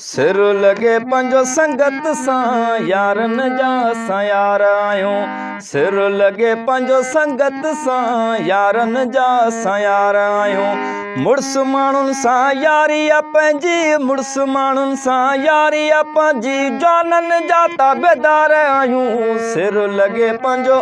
سر لڳي پنهنجو سنگت سان يارن جا اسان يار آهيون. سر لڳي پنهنجو سنگت سان يارن جا اسان يار آهيون. مڙس ماڻهن سان ياري آ پنهنجي مڙس ماڻهن سان ياري آ پنهنجي جوانن جا تابعدار آهيون. سر لڳي پنهنجو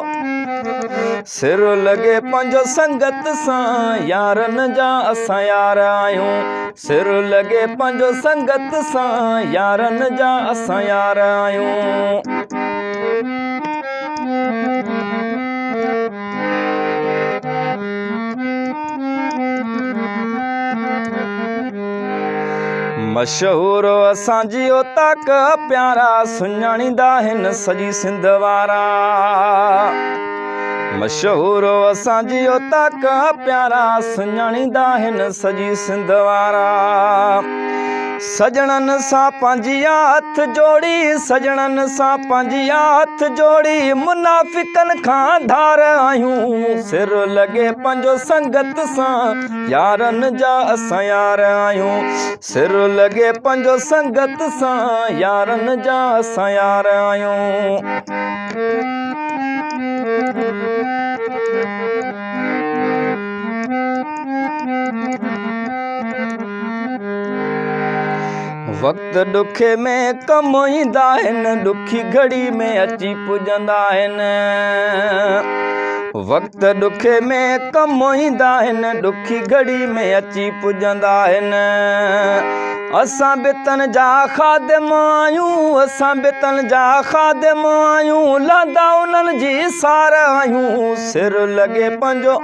سر لڳي پنهنجو سنگت سان يارن جا اسان يار آهيون. سر لڳي پنهنجو سنگت سان يارن جا اسان يار آهيون. مشهور اسان جي اوطاق پيارا سڃاڻيندا آهن سڄي سنڌ وارا. مشهور اسان جي اوطاق پيارا سڃاڻيندا آهن سڄي سنڌ وارا. سڄڻن سان پنهنجي آ هٿ جوڙي سڄڻن سان پنهنجي آ هٿ جوڙي منافقن کان ڌار آهيون. سر لڳي پنهنجو سنگت سان يارن جا اسان يار آهيون. سر لڳي پنهنجو سنگت سان يارن جا اسان يار آهيون. وقت ڏکي ۾ ڪم ايندا آهن ڏکي گهڙي ۾ اچي پڄندا آهن. وقت ڏکي ۾ ڪم ايندا آهن ڏکي گهڙي ۾ اچي پڄندا آهن. اسان به تن جا خادم آهيون اسان به تن جا خادم آهيون لهندا انهن جي سار آهيون. سر لڳي پنهنجو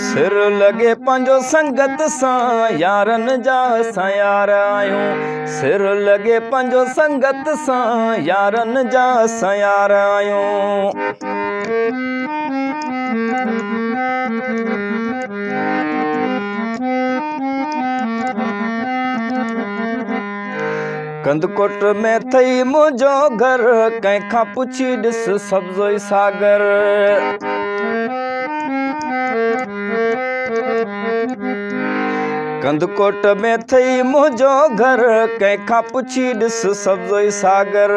سر لڳي پنهنجو سنگت سان يارن جا اسان يار آهيون. سر لڳي پنهنجو سنگت سان يارن جا اسان يار آهيون. ڪنڌڪوٽ ۾ ٿئي منهنجو گهر ڪنهن کان پڇي ڏس سبزوئي ساگر. ڪنڌڪوٽ ۾ ٿئي منهنجو گهر ڪنهن کان پڇي ڏس سبزوئي ساگر.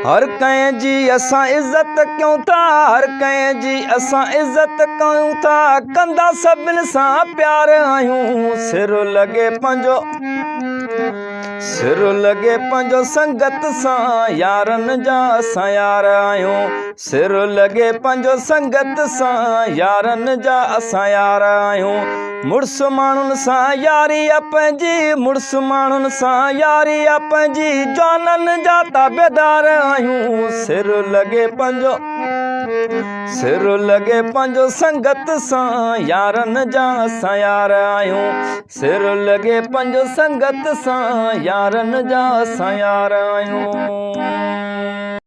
هر ڪنهن جي اسان عزت ڪيون ٿا هر ڪنهن جي اسان عزت ڪيون ٿا ڪندا سڀن سان پيار آهيون. سر لڳي پنهنجو سر لڳي پنهنجو سنگت سان يارن جا اسان يار آهيون. سر لڳي پنهنجو سنگت سان يارن جا اسان يار آهيون. مڙس ماڻهن سان ياري آ پنهنجي مڙس ماڻهن سان ياري آ پنهنجي جوانن جا تابعدار آهيون. سر لڳي پنهنجو سر لڳي پنهنجو سنگت سان يارن جا اسان يار آهيون. سر لڳي پنهنجو سنگت سان يارن جا اسان يار آهيون.